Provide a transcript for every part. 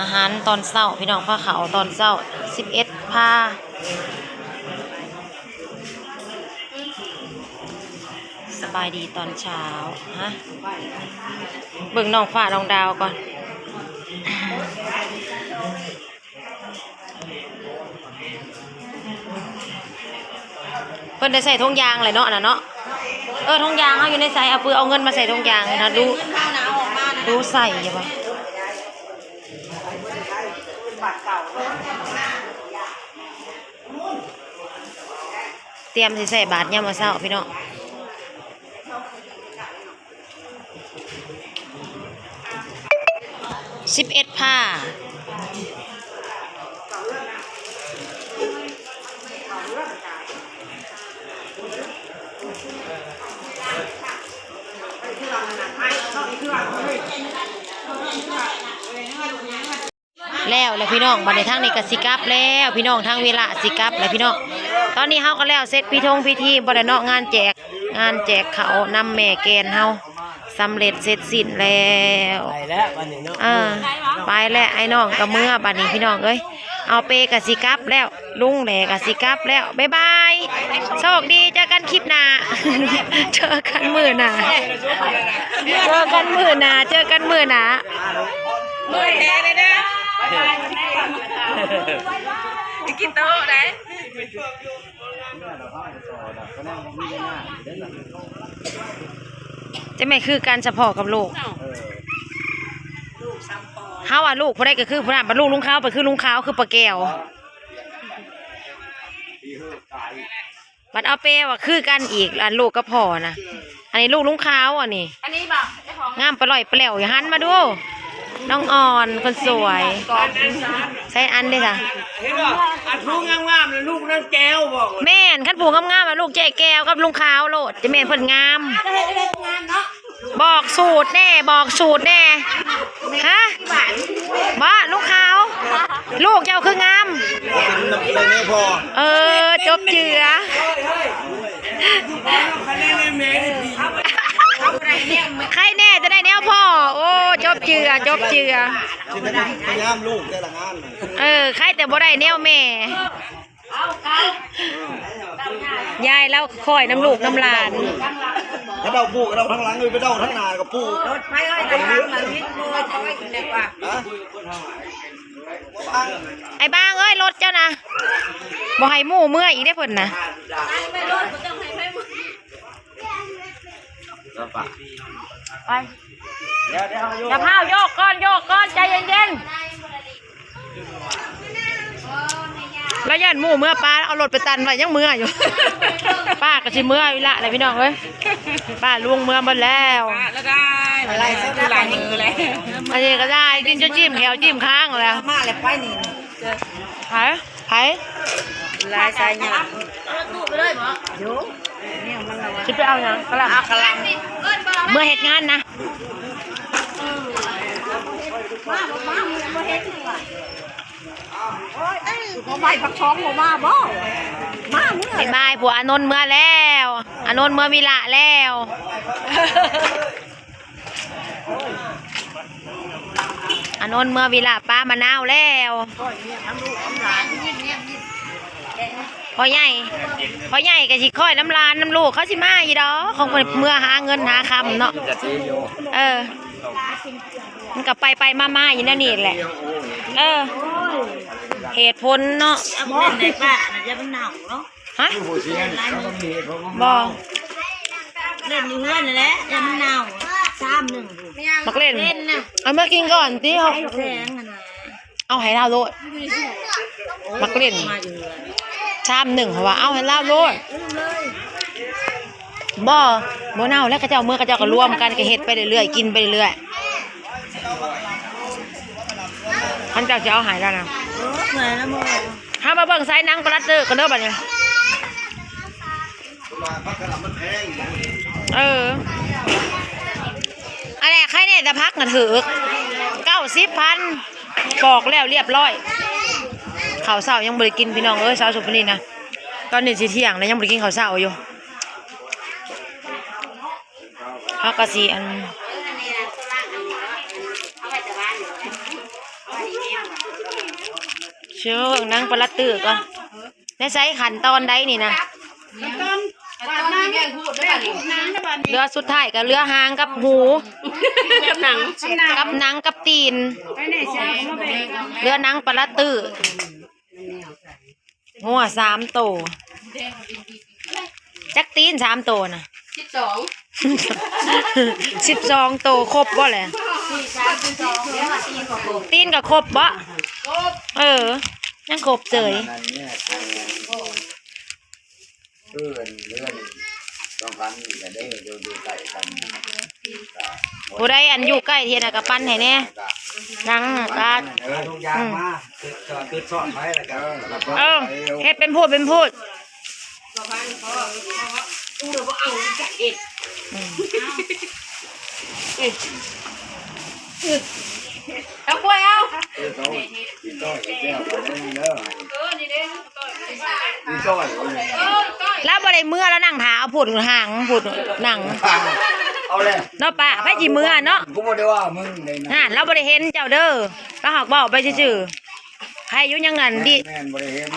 ອາຫານຕອນເຊົ້າ ພີ່ນ້ອງ ພາເຂົ້າຕອນເຊົ້າ ສິບເອັດພາ. ສະບາຍດີຕອນເຊົ້າ ຮະ ເບິ່ງນ້ອງຟ້ານ້ອງດາວກ່ອນ. ເພິ່ນໄດ້ໃສ່ຖົງຢາງແຫຼະເນາະ ອັນນັ້ນເນາະ. ເອີ ຖົງຢາງເຮົາຢູ່ໃນໃສ? ເອົາປື ເອົາເງິນມາໃສ່ຖົງຢາງນະ ດູ ດູໃສ່ຢູ່ບໍ່? ຕຽມຊິໃສ່ບາດຍາມມື້ເຊົ້າ ພີ່ນ້ອງ. ສິບເອັດພາ. ແລ້ວແຫຼະພີ່ນ້ອງ ບັດນີ້ທາງນີ້ກໍຊິກັບແລ້ວພີ່ນ້ອງ ທາງວິລະຊິກັບແລ້ວພີ່ນ້ອງ. ຕອນນີ້ເຮົາກໍແລ້ວເສັດພິທົງພິທີບໍ່ໄດ້ເນາະ ງານແຈກ ງານແຈກເຂົ້ານຳແມ່ແກ່ນເຮົາ ສຳເລັດເສັດສິ້ນແລ້ວ ໄປແລ້ວບັດນີ້ເນາະ. ເອີ ໄປແລ້ວ ໄອ້ນ້ອງກໍເມືອບັດນີ້ພີ່ນ້ອງເອີຍ. ເອົາ ເປ້ກໍຊິກັບແລ້ວ ລຸງແຫຼກໍຊິກັບແລ້ວ ບາຍບາຍ ໂຊກດີ ເຈີກັນຄລິບໜ້າ ເຈີກັນມື້ໜ້າ ເຈີກັນມື້ໜ້າ ເຈີກັນມື້ໜ້າ. ເມື່ອຍແທ້ເລີຍເດີ ກິນໂຕໄດ້. ຈະແມ່ນຄືກັນສະເພາະກັບລູກ ເຮົາວ່າລູກຜູ້ໃດກໍຄືຜູ້ນັ້ນ ບັດລູກລຸງຂາວໄປຄືລຸງຂາວ ຄືປ້າແກ້ວ ບັດເອົາແປວ່າຄືກັນອີກ ອັນລູກກັບພໍ່ນະ. ອັນນີ້ລູກລຸງຂາວ ອັນນີ້ ອັນນີ້ບໍ່ ເຈົ້າຂອງ ງາມປະຫຼ້ອຍປະແຫຼວຢູ່ ຫັນມາດູ ນ້ອງອ່ອນຄົນສວຍ. ໃສ່ອັນເດ້ຊະ ເຫັນບໍ່ ອັນຜູ້ງາມໆນະ ລູກນາງແກ້ວ ບອກ ແມ່ນ ຄັນຜູ້ງາມໆນະ ລູກເຈ້ແກ້ວກັບລຸງຂາວໂລດ ຈະແມ່ນເພິ່ນງາມ. ບອກສູດແດ່ ບອກສູດແດ່ ຮະ ບໍ່ ລຸງຂາວ ລູກເຈົ້າຄືງາມ ເອີ ຈົບເຈືອ ໃຄແນ່ຈະໄດ້ແນວພໍ່. ໂອ້ ຈົບເຈືອ ຈົບເຈືອ ຊິໄປງາມລູກແຕ່ລະງານ ເອີ ໃຄແຕ່ບໍ່ໄດ້ແນວແມ່. ຍາຍລາວຄອຍນຳລູກນຳຫຼານ ຖ້າເດົາປູກເດົາທາງຫຼັງ ໄປເດົາທາງໜ້າກໍປູກ ຮະ ໄອ້ບາງເອີຍ ລົດເຈົ້ານະ ບໍ່ໃຫ້ໝູ່ເມືອອີກເດ້ເພິ່ນນະ. ໄປ ຢ່າພ້າວ ໂຍກກ່ອນ ໂຍກກ່ອນ ໃຈເຢັນໆ. ລາວຢ້ານໝູ່ເມືອ ປ້າເອົາລົດໄປຕັນໄວ້ ຍັງເມືອຢູ່ ປ້າກໍຊິເມືອອີກລະແຫຼະ ພີ່ນ້ອງເອີຍ ປ້າລຸງເມືອໝົດແລ້ວ. ຫຼາຍມື້ແລ້ວ ອັນນີ້ກໍໄດ້ກິນຈົນຈິ້ມແຂ້ວຈິ້ມຄາງແລ້ວ ມາແລ້ວ ໄປນີ້ ໃຜ ໃຜ ຫຼາຍສາຍຍາ ຢູ່ ຊິໄປເອົາຫຍັງ ກະຫຼ່ຳ ເອົາກະຫຼ່ຳ ເມືອເຮັດງານນະ. ໂອ້ຍ ບໍ່ໄໝ້ ພັກທ້ອງບໍ່ມາບໍ່? ມາເມືອ ບາຍບາຍ ພວກອານົນເມືອແລ້ວ ອານົນເມືອວິລະແລ້ວ ອານົນເມືອວິລະ ປ້າມະນາວແລ້ວ. ພໍ່ໃຫຍ່ ພໍ່ໃຫຍ່ກໍຊິຄອຍນຳຫຼານນຳລູກ ເຂົາຊິມາຢູ່ດອກ ຂອງເພິ່ນເມືອຫາເງິນຫາຄຳເນາະ. ເອີ ມັນກໍໄປໄປມາມາຢູ່ແນວນີ້ແຫຼະ. ເອີ ເຫດຜົນເນາະ ບໍ່ໄດ້ປ້ານະ ຢ່າມັນເນົ່າເນາະ. ຮະ ບໍ່ ເຫຼັ້ນຢູ່ເຮືອນນັ້ນແຫຼະ ຢ່າມັນເນົ່າ ຊາມໜຶ່ງ ໝາກເຫຼັ້ນ ເຫຼັ້ນນະ ເອົາມາກິນກ່ອນຕິ ເຮົາ ແຂງຫັ້ນນະ. ເອົາໃຫ້ລາວໂລດ ໝາກເຫຼັ້ນຊາມໜຶ່ງ ເຂົາວ່າເອົາໃຫ້ລາວໂລດ. ບໍ່ ບໍ່ເນົ່າແລ້ວ ເຂົາເຈົ້າເມືອ ເຂົາເຈົ້າກໍລວມກັນ ກໍເຮັດໄປເລື້ອຍໆ ກິນໄປເລື້ອຍໆ. ເຂົາເຈົ້າຊິເອົາໃຫ້ລາວນະ. ເອີ ເມື່ອຍນະ ເມື່ອຍ. ເຮົາມາເບິ່ງສາຍໜັງປະລັດເຕີກັນເດີບັດນີ້. ເອີ ອັນແຫຼະ ໃຄແນ່ແຕ່ຜັກນະຖືກ ເກົ້າສິບພັນ ປອກແລ້ວລຽບຮ້ອຍ. ເຂົ້າເຊົ້າຍັງບໍ່ໄດ້ກິນ ພີ່ນ້ອງເອີຍ ເຊົ້າສຸດນີ້ນະ. ຕອນນີ້ຊິທ່ຽງແລ້ວ ຍັງບໍ່ໄດ້ກິນເຂົ້າເຊົ້າຢູ່. ເຮົາກໍຊິອັນ ເບິ່ງນາງປະລະຕື້ກ່ອນ ໃນໃສຂັ້ນຕອນໃດນີ້ນະ? ເຫຼືອສຸດທ້າຍກໍເຫຼືອຫາງກັບຫູ ກັບໜັງ ກັບໜັງກັບຕີນ ເຫຼືອໜັງປະລະຕື້. ງົວສາມໂຕ ຈັກຕີນສາມໂຕນະ? ສິບສອງ ສິບສອງໂຕຄົບບໍ່ແຫຼະ? ຕີນກໍຄົບບໍ່? ເອີ ຍັງຄົບເສີຍ. ຄືເຮືອນສອງຫຼັງນີ້ກໍໄດ້ຢູ່ໃກ້ກັນ ຜູ້ໃດອັນຢູ່ໃກ້ທຽນນະກະປັນໃຫ້ແດ່ ຫຼັງກະ ເອີ ທຸກຢ່າງມາ ຄືສອນ ຄືສອນໄວ້ແລ້ວກໍ ເອີ ເຮັດເປັນພູດເປັນພູດ. ເອົາກ້ວຍເອົາ ລາວບໍ່ໄດ້ເມືອ ລາວນັ່ງຖ້າເອົາພຸ້ນ ຫາງພຸ້ນ ນັ່ງ ເອົາແລ້ວເນາະປ້າ ໃຜຊິເມືອເນາະ. ກູບໍ່ໄດ້ວ່າມຶງເດ້ນະ ຫັ້ນ ລາວບໍ່ໄດ້ເຫັນເຈົ້າເດີ ລາວຫາກເວົ້າໄປຊື່ໆ. ໃຄຢູ່ ຍັງອັນດີ ແມ່ນ ບໍ່ໄດ້ເຫັນ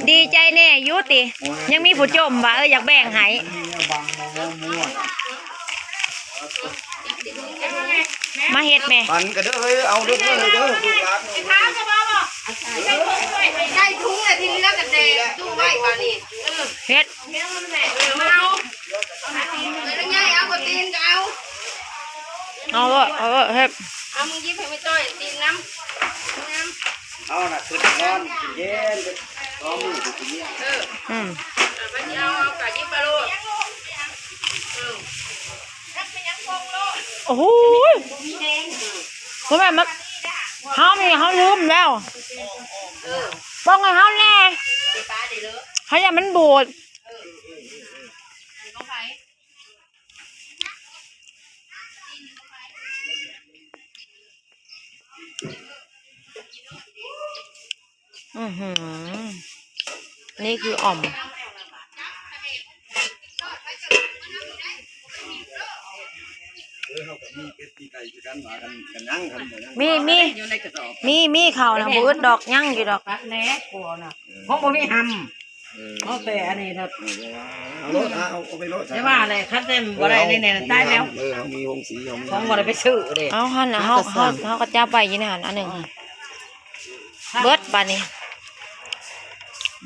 ດີໃຈແດ່ຢູ່ຕິ ຍັງມີຜູ້ຈົ່ມວ່າ ເອີ ຢາກແບ່ງໃຫ້ ມີແນວບັງ ບໍ່ ບໍ່ ບໍ່ ມາເຮັດແມ່ ປັນກໍເດີ ເອີ ເອົາເດີ ເດີ ເດີ ລູກຫຼານ ໃສ່ຖົງແລ້ວທີ່ເຫຼືອກໍແດກຕູ້ໄວ້ບາດນີ້ ເອີ ເຮັດ ເຮັດແມ່ ເອີ ມາເອົາ ເອີ ແລ້ວຍາຍເອົາກະຕີນກໍເອົາ ເອົາໂລດ ເອົາໂລດ ເຮັດ ເອົາ ມຶງຫຍິບໃຫ້ແມ່ຕ້ອຍຕີນນຳ ນຳ. ເຮົານະຂຶ້ນນອນເຢັນສອງມື້ໄປກິນເມຍ ເອີ ອືມ ເອີ ໄປຊິເອົາ ເອົາກະຍິບມາໂລດ ເອີ ໂອ້ໂຫ ບໍ່ແມ່ນມາ ເຮົານີ້ເຮົາລືມແລ້ວ ເອີ ເບິ່ງໃຫ້ເຮົາແດ່ ເຮົາຢ້ານມັນບູດ. ອືຫື ນີ້ຄືອ່ອມ ເອີ ເຮົາກໍມີເປັດມີໄກ່ຄືກັນ ວ່າກັນ ກັນຍັງ ຄັນບໍ່ຍັງ ມີ ມີ ຢູ່ໃນກະສອບ ມີ ມີເຂົ້ານະ ບໍ່ອຶດດອກ ຍັງຢູ່ດອກ ປັກແນ່ ກົວນະ ເອີ ເຮົາບໍ່ມີຫຳ. ເອີ ເອົາແຕ່ອັນນີ້ເນາະ ເອີ ເອົາໂລດ ເອົາ ເອົາໄປໂລດ ແຕ່ວ່າແຫຼະ ຄັນແຕ່ບໍ່ໄດ້ແນ່ໆ ຕາຍແລ້ວ ເອີ ເຮົາມີໂຮງສີ ເຮົາມີ ຂອງບໍ່ໄດ້ໄປຊື້ເດ້ ເອົາຫັ້ນນະ ເຮົາ ເຮົາ ເຮົາກໍຈັບໄວ້ຢູ່ໃນຫັ້ນອັນໜຶ່ງ ເບິດບາດນີ້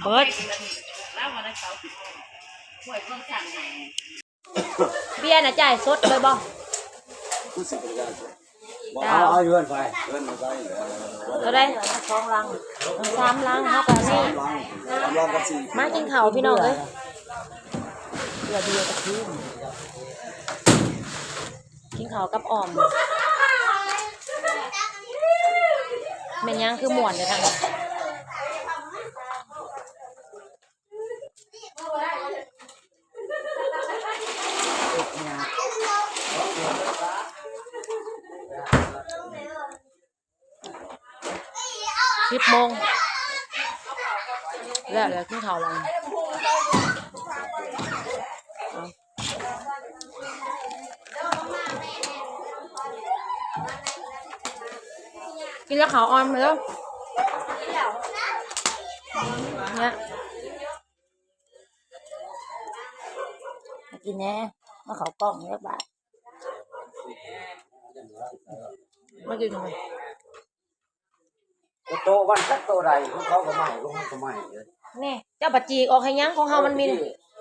ເບິດ ເບຍນະຈ່າຍສົດເລີຍບໍ່? ຄືຊິບໍ່ໄດ້ ບໍ່ ເອົາ ເອົາຢູ່ເຮືອນໄປ ເຮືອນໄປ ເທົ່າໃດ? ສອງຫຼັງ ສາມຫຼັງ ເຮົາກໍນີ້ ສາມຫຼັງ ສາມຫຼັງກັບສີ່ ມາກິນເຂົ້າພີ່ນ້ອງເອີຍ ເພື່ອເບຍກັບຄືນ ກິນເຂົ້າກັບອ່ອມ ແມ່ນຫຍັງຄືມ່ວນແທ້ທາງນີ້? ສິບໂມງ ແລ້ວ ແລ້ວກິນເຂົ້າແລ້ວ. ກິນແລ້ວເຂົ້າອ່ອນເດີ ເນຍ ມາກິນແດ່ ມາເຂົ້າກ້ອງເດີບາດ ມາກິນ ໂຕ ໂຕວັນຈັກໂຕໃດ ຂອງເຂົາກໍໄໝ້ ຂອງເຮົາກໍໄໝ້ເດ້. ແນ່ ເຈົ້າໄປຈີກອອກໃຫ້ຫຍັງ ຂອງເຮົາມັນມີ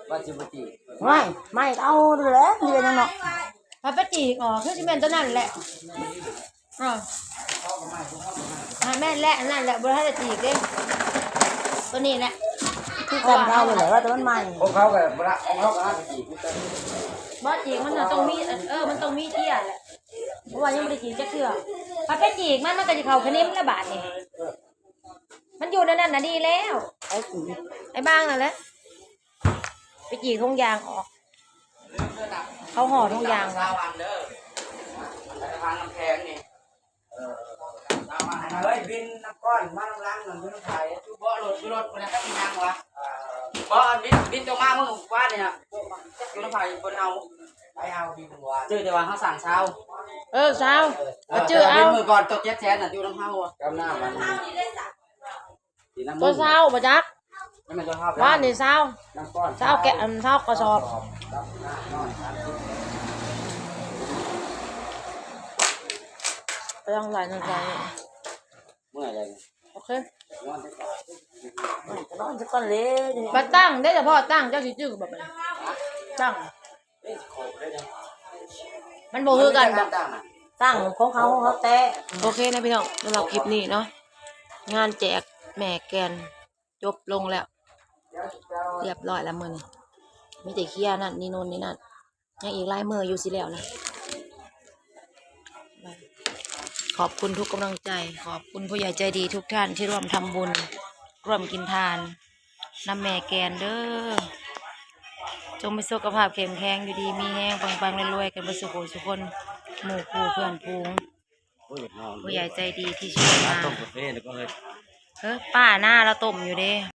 ວ່າຊິມາຈີກ ໄໝ້ ໄໝ້ເອົາແຫຼະ ມີແຕ່ຫຍັງເນາະ ໄປ ໄປຈີກອອກ ຄືຊິແມ່ນໂຕນັ້ນແຫຼະ ເອີ ອ່າ ແມ່ນແຫຼະ ອັນນັ້ນແຫຼະ ບໍ່ທັນໄດ້ຈີກເດ້ ໂຕນີ້ແຫຼະ ຄືກັນເຂົາແຫຼະ ວ່າແຕ່ມັນໃໝ່ ຂອງເຂົາກໍບໍ່ລະ ຂອງເຮົາກໍຫາໄປຈີກຄືກັນ ບໍ່ຈີກມັນນະຕ້ອງມີ ເອີ ມັນຕ້ອງມີເຈ້ຍແຫຼະ ເພາະວ່າຍັງບໍ່ໄດ້ຈີກຈັກເທື່ອ ຖ້າໄປຈີກມັນ ມັນກໍຊິເຂົ້າຂະໜິມແລ້ວບາດນີ້ ມັນຢູ່ໃນນັ້ນນະດີແລ້ວ ໄອ້ບາງນັ້ນແຫຼະ ໄປຈີກຖົງຢາງອອກ ເຂົາຫໍ່ຖົງຢາງ ເອີຍ ບິນນຳກ້ອນມານຳຫຼັງນັ້ນ ຢູ່ນຳໃຜ? ຢູ່ເບາະລົດ ຢູ່ລົດພຸ້ນນະ ຈັກອີ່ຫຍັງວະ? ບໍ່ ບິນ ບິນຕົວມາມື້ວານນີ້ນະ ຈັກຢູ່ນຳໃຜ ບໍ່ໄດ້ເອົາ ໃຜເອົາບິນວານ? ຈື່ແຕ່ວ່າເຮົາສັ່ງຊາວ ເອີ ຊາວ ເອີ ເອົາຈື່ເອົາ ບິນມື້ກ່ອນຕົກເຈັດແສນນະ ຢູ່ນຳເຮົາ ກຳນາມັນ. ຕົວຊາວບໍ່ຈັກ ວານນີ້ຊາວ ຊາວແກະ ອັນ ຊາວກະສອບ ໄປທາງໄລນັ້ນໄປ ເມື່ອຍແລ້ວນີ້ ໂອເຄ ນອນຊະກ່ອນເລີຍ ບັດຕັ້ງເດ້ ສະເພາະຕັ້ງ ເຈົ້າຊິຈື່ບໍ່ບັດນີ້ ຕັ້ງ ມັນບໍ່ຄືກັນບໍ່ ຕັ້ງຂອງເຂົາ ຂອງເຂົາແຕ່ ໂອເຄນະພີ່ນ້ອງ ສຳລັບຄລິບນີ້ເນາະ ງານແຈກແມ່ແກ່ນ ຈົບລົງແລ້ວ ຮຽບຮ້ອຍແລ້ວມື້ນີ້ ມີແຕ່ເຄຍນັ້ນນີ້ໂນ່ນນີ້ນັ້ນ ຍັງອີກຫຼາຍມື້ຢູ່ຊິແລ້ວນະ ຂອບຄຸນທຸກກຳລັງໃຈ ຂອບຄຸນຜູ້ໃຫຍ່ໃຈດີທຸກທ່ານທີ່ຮ່ວມທຳບຸນ ຮ່ວມກິນທານນຳແມ່ແກ່ນເດີ້ ຈົ່ງມີສຸຂະພາບເຂັ້ມແຂງ ຢູ່ດີມີແຮງ ປັງໆລວຍໆກັນເບິດສູ່ຜູ້ສູ່ຄົນ ໝູ່ຄູ່ເພື່ອນຝູງ ໂອ້ຍ ຢາກນອນ ຜູ້ໃຫຍ່ໃຈດີທີ່ຊ່ວຍມາ ເອີ ປ້າໜ້າລາວຕົ້ມຢູ່ເດ້.